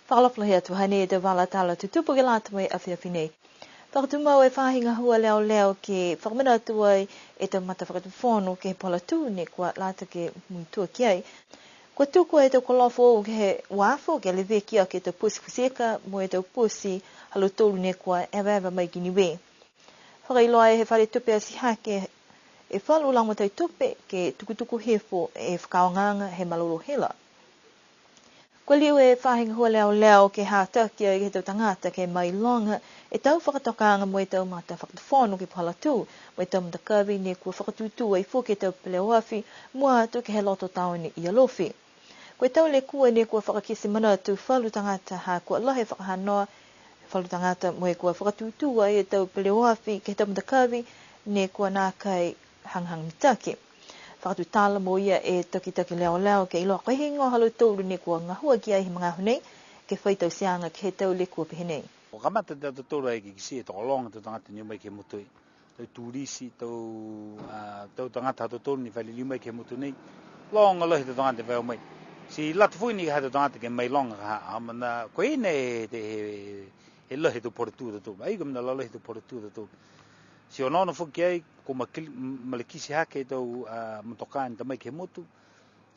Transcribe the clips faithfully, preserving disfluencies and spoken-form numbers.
Fakaalofa lahi atu, hanei e tau vala tala tutupu ke lata mo e afiafi nei. Fakatumau e faahi gahua leoleo ke fakamanatu ai e tau matafakatufono ke he puhala tū ne kua lata ke muitua ki ai. Kua tuku e tau koloa foou ke he uafo ke leveki aki e tau poti futi ika mo e tau poti ha lautolu ne kua evaeva mai ki Niue. Fakailoa e he fale tupe atihake e falu lagomatai tupe ke tukutuku hifo e fakaaogaaga he malolō hila. Kua liu e faahi gahua leoleo ke hataki ai ke he tau tagata ke mailoga e tau fakatokaaga mo e tau matafakatufono ke he puhala tū, mo e tau matakavi ne kua fakatūtū ai foki e tau peleoafi mua atu ke he loto taone i Alofi. Ko e tau lekua ne kua fakakite manatu falu tagata ha kua lahi e fakahanoa falu tagata mo e kua fakatūtū ai e tau peleoafi ke he tau matakavi ne kua nākai hagahaga mitaki. Fakatutala mo ia e takitaki leoleo ke iloa ko e heigoa ha lautolu ne kua gahua ki ai he magaaho nei ke fai tauteaga ke he tau lekua pehē nei. Kua kamata e tautolu ai ke kitia e tokologa e tau tagata ne o mai ke he motu. Tau turisi, tau, a, tau tagata ha tautolu ne fai liliu mai ke he motu nei. Loga lahi e tau tagata ne fai o mai. Ti lata foki ni ke he tau tagata ke mailoga ka ha, a, mena, ko e nei he, he, he lahi e tau puhala tū ha tautolu. Ai ko e mena lalahi e tau puhala tū ha tautolu. Ti onoono foki ai, kua makili-, m-, malekiti hake e tau, a, motokā ne ta mai ke he motu.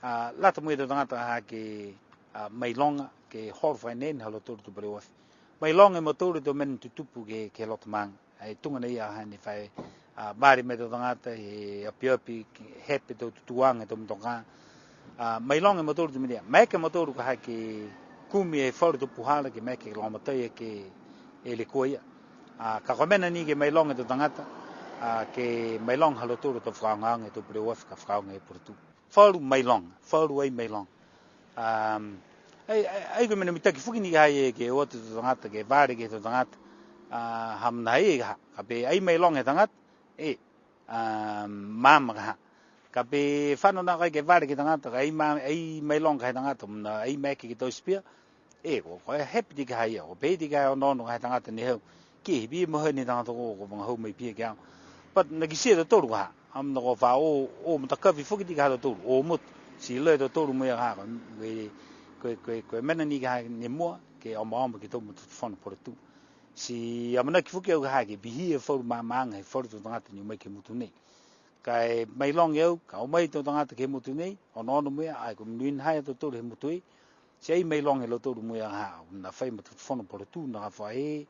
A, lata mo e tau tagata ha ke, a, mailoga, ke holo fakaeneene ha lautolu e tau peleoafi. Mailoga e mautolu e tau mena ne tutupu ke, ke he loto maaga. Ai tuga nei a hane fai, a, vale mai e tau tagata he apiapi, ke hepe e tau tutūaga he tau motokā. A, mailoga e mautolu e tau mena ia. Maeke a mautolu ka ha ke kumi e falu tau puhala ke maeke ke lagomatai ke e lekua ia. A, ka ko e mena ni ke mailoga e tau tagata, a, ke mailoga ha lautolu e tau fakaaogaaga he tau peleoafi ka fakaaoga e puhala tū. Falu mailoga, falu ai mailoga. Um, ai, ai, ai ko e mena mitaki foki ni ka ha ia ke o atu e tau tagata, ke vale ke he tau tagata, a, ha mena ia ka ha. Ka pehē ai mailoga he tagata, e, um, maama ka ha. Ka pehē fano nākai ke vale ke he tagata, ka ai ma-, ai mailoga he tagata, mena ai maeke ke taute pihia, e, ko, ko e happy ti ka ha ia, ko e pehē ti ka ha ia onoono ka he tagata ne hau. Ke he pihia mo e hau ni tagata ko, ko vagahau mai pihia ke he aoga. But na kitia e tautolu ka ha, a mena ko e fa o, o matakavi foki ti ka ha tautolu, o motu. Ti lahi a tautolu mo e ka ha, ko e, ko e, ko e, ko e mena ni ka ha ne mua, ke omaoma ke he tau matafakatufono puhala tū. Ti amanaki foki au ka ha ke pihia e falu maamaaga he falu tau tagata ne o mai ke he motu nei. Ka e mailoga e au, ka o mai e tau tagata ke he motu nei, onoono mo e, ai ko e monuina ha ia a tautolu he motu nei, ti ai mailoga e lautolu mo e ha, na fai matafakatufono puhala tū, na ka fai,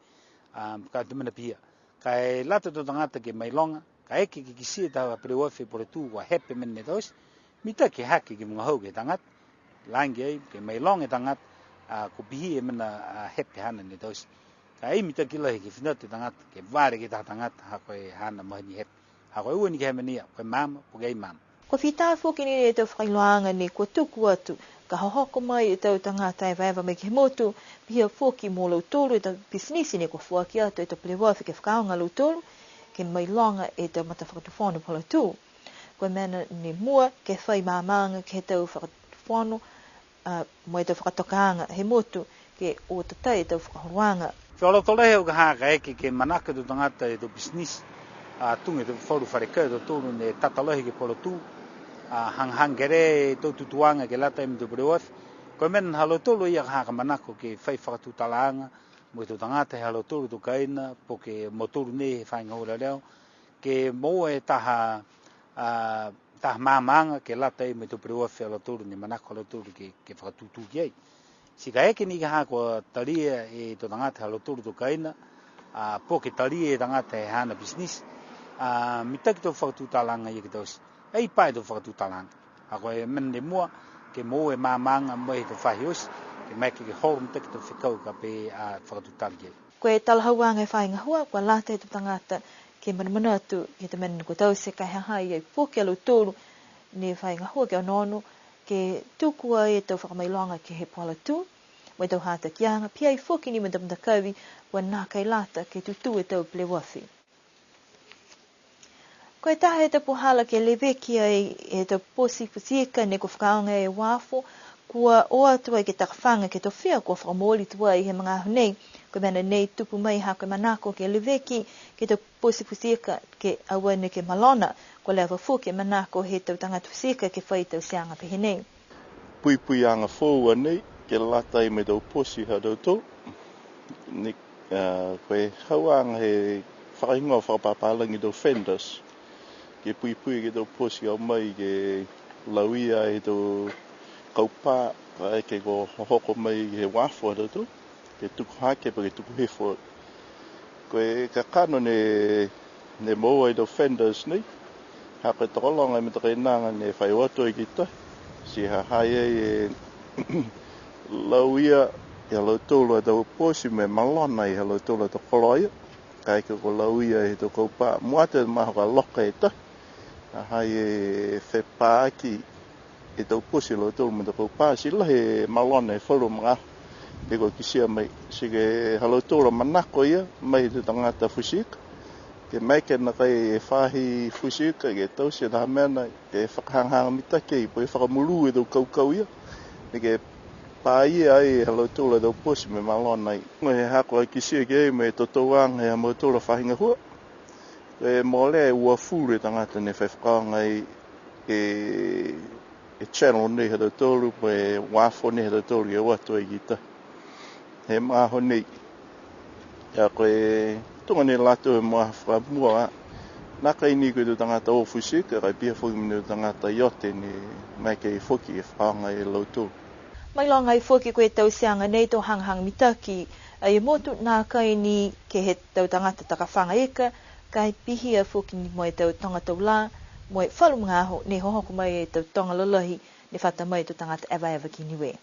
a, ka e tau mena pihia. Ka e lata e tau tagata ke mailoga, kaeke ke kitia e tau peleoafi he puhala tū, kua happy e mena ne taute, mitaki hake ke vagahau ke he tagata, lagi ai, ke mailoga e tagata, a, ko e pihia e mena, a, happy haana ne taute. Ka e mitaki lahi ke fina atu e tagata, ke vale ke he taha tagata, ha ko e haana mahani happy. Ha ko e ua ni ke he mena ia, ko e maama, po ke ai maama. Kua fita foki ni e tau fakailoaaga ne kua tuku atu, ka hohoko mai e tau tagata evaeva mai ke he motu, pihia foki mo lautolu e tau pisinisi ne kua foaki atu e tau peleoafi ke fakaaoga a lautolu, ke mailoga e tau matafakatufono puhala tū. Ko e mena ne mua, ke fai maamaaga ke he tau fakatufono, a, mo e tau fakatokaaga he motu ke o tatai e tau fakaholoaga. Fia lotolahi au ka ha kaeke ke manako e tau tagata e tau pisinisi, a, tuga e tau falu fale kai ha tautolu ne tata lahi ke he puhala tū, a, hagahaga kelea e tau tutūaga ke lata mo e tau peleoafi. Ko e mena ha lautolu ia ka ha ka manako ke fai fakatutalaaga mo e tau tagata he ha lautolu a tau kaina, po ke mautolu nei he faahi gahua leoleo, ke moua e taha, a, taha maamaaga ke lata mo e tau peleoafi ha lautolu ne manako a lautolu ke, ke fakatūtū ki ai. Ti kaeke ni ka ha kua talia e tau tagata ha lautolu a tau kaina, a, po ke talia e tagata he haana pisinisi, a, mitaki e tau fakatutalaaga ia ke taute. Ai pā e tau fakatutalaaga. Ha ko e mena ne mua, ke moua e maamaaga mai he tau faahi oti, ke maeke ke holo mitaki e tau fekau ka pehē a fakatutala ki ai. Ko e talahauaga he faahi gahua, kua lata e tau tagata ke manamanatu ke he tau mena ne kua taute, ka e ha ha i ai foki a lautolu ne faahi gahua ke onoono, ke tuku ai e tau fakamailoga ke he puhala tū, mo e tau hatakiaga, pihia foki ni mo e tau matakavi, kua nākai lata ke tutū e tau peleoafi. Ko e taha he tau puhala ke leveki ai e tau poti futi ika ne kua fakaaoga e uafo, kua o atu ai ke takafaga ke he tofia kua fakamooli tuai he magaaho nei. Ko e mena nei tupu mai ha ko e manako ke leveki ke he tau poti futi ika ke aua neke malona, kua leva foki e manako he tau tagata futi ika ke fai tauteaga pehē nei. Puipuiaga foou a nei, Ke lata mo e tau poti ha tautolu. Ne, a, ko e hauaga he fakahigoa fakapapālagi tau fenders. Ke puipui ke tau poti ka o mai ke lauia e tau kaupā, kaeke kua hohoko mai he uafo ha tautolu. Ke tuku hake, po ke tuku hifo. Ko e kakano ne, ne moua e tau fenders nei. Ha ko e tokologa e matakainaga ne fai o atu ai ki tahi. Ti ha ha i ai e lauia ia lautolu a tau poti mo e malona ia lautolu a tau koloa ia. Kaeke kua lauia e tau kaupā. Mua atu e magaaho ka loka e tahi. Ha ha i ai e fepā aki e tau poti ha lautolu mo e tau kaupā, ti lahi e malona he falu magaaho ne kua kitia mai. Ti ke ha lautolu a manako ia, mai he tau tagata futi ika. Ke maeke nākai e faahi futi ika, ke taute taha mena, ke fakahagahaga mitaki ai, po ke fakamolū e tau kaukau ia. Neke pā ia ai ha lautolu a tau poti mo e malona ai. Mo e haaku a kitia ki ai mo e totouaga he ha mautolu a faahi gahua. E mole e uafulu e tagata ne fai fakaaoga ai e, e channel nei ha tautolu, po e uafo nei ha tautolu, ke o atu ai ki tahi. He magaaho nei. Ia ko e tuga nei latou he magaaho fakamua, nākai ni ko e tau tagata o futi ika, ka e pihia foki mo e tau tagata iote ne maeke foki e fakaaoga e lautolu. Mailoga ai foki ko e tauteaga nei to hagahaga mitaki ai e motu nākai ni ke he tau tagata takafaga ika, ka e pihia foki ni mo e tau toga tau lā, mo e falu magaaho ne hohoko mai e tau toga lalahi ne fata mai e tau tagata evaeva ki Niue.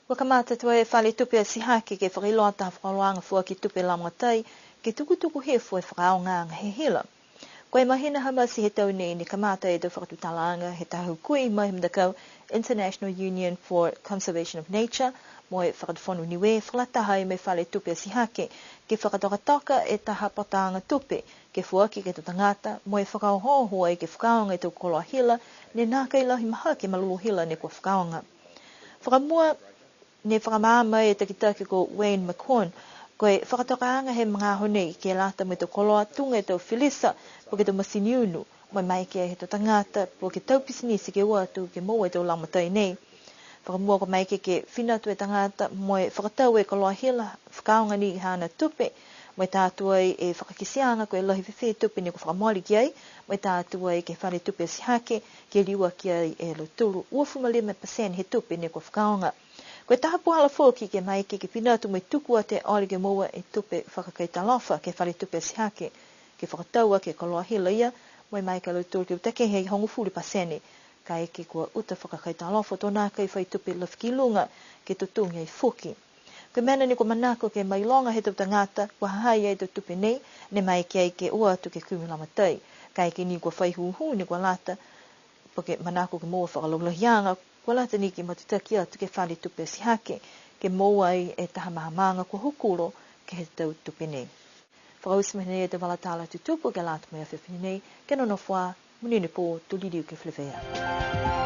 Kua kamata tuai e Fale Tupe Atihake ke fakailoa taha fakaholoaga foaki tupe lagomatai ke tukutuku hifo e fakaaogaaga he hila. Ko e mahina ha Mati he tau nei ne kamata e tau fakatutalaaga he taha hukui mai he matakau International Union for Conservation of Nature mo e Fakatufono Niue fakalataha ai mo e Fale Tupe Atihake ke fakatokatoka e taha pataaga tupe ke foaki ke he tau tagata mo e fakaohooho ai ke fakaaoga e tau koloa hila ne nākai lahi mahaki e malolō hila ne kua fakaaoga. Fakamua, ne fakamaama e takitaki ko Wayne McCorn, ko e fakatokaaga he magaaho nei ke lata mo e tau koloa tuga e tau filisa, po ke tau masini unu, mo e maeke he tau tagata, po ke tau pisinisi ke o atu ke moua e tau lagomatai nei. Fakamua kua maeke ke fina atu e tagata, mo e fakatau e koloa hila, fakaaoga ni haana tupe, mo e tā atu ai e fakakiteaga ko e lahi fēfē e tupe ne kua fakamole ki ai, mo e tā atu ai ke he Fale Tupe Atihake, ke liuaki ai e lautolu uafulu ma lima pasene he tupe ne kua fakaaoga. Ko e taha puhala foki ke maeke ke fina atu mo e tuku atu e ole ke moua e tupe fakakaitalofa ke he Fale Tupe Atihake, ke fakatau aki e koloa hila ia, mo e maeke a lautolu ke uta kehe e hogofulu pasene, kaeke kua uta fakakaitalofa to nākai fai tupe lafi ki luga, ke totogi ai foki. Ko e mena ni kua manako ke mailoga he tau tagata, kua ha ha i ai e tau tupe nei, ne maeke ai ke o atu ke kumi lagomatai. Kaeke ni kua fai hūhū ne kua lata, po ke manako ke moua fakalaulahiaga, kua lata ni ke matutaki atu ke he Fale Tupe Atihake, ke moua ai e taha maamaaga kua hokulo ke he tau tupe nei. Fakaoti mai nei e tau vala tala tutupu ke lata mo e afiafi nei, ke nonofo ā, monuina e pō, to liliu ke feleveia.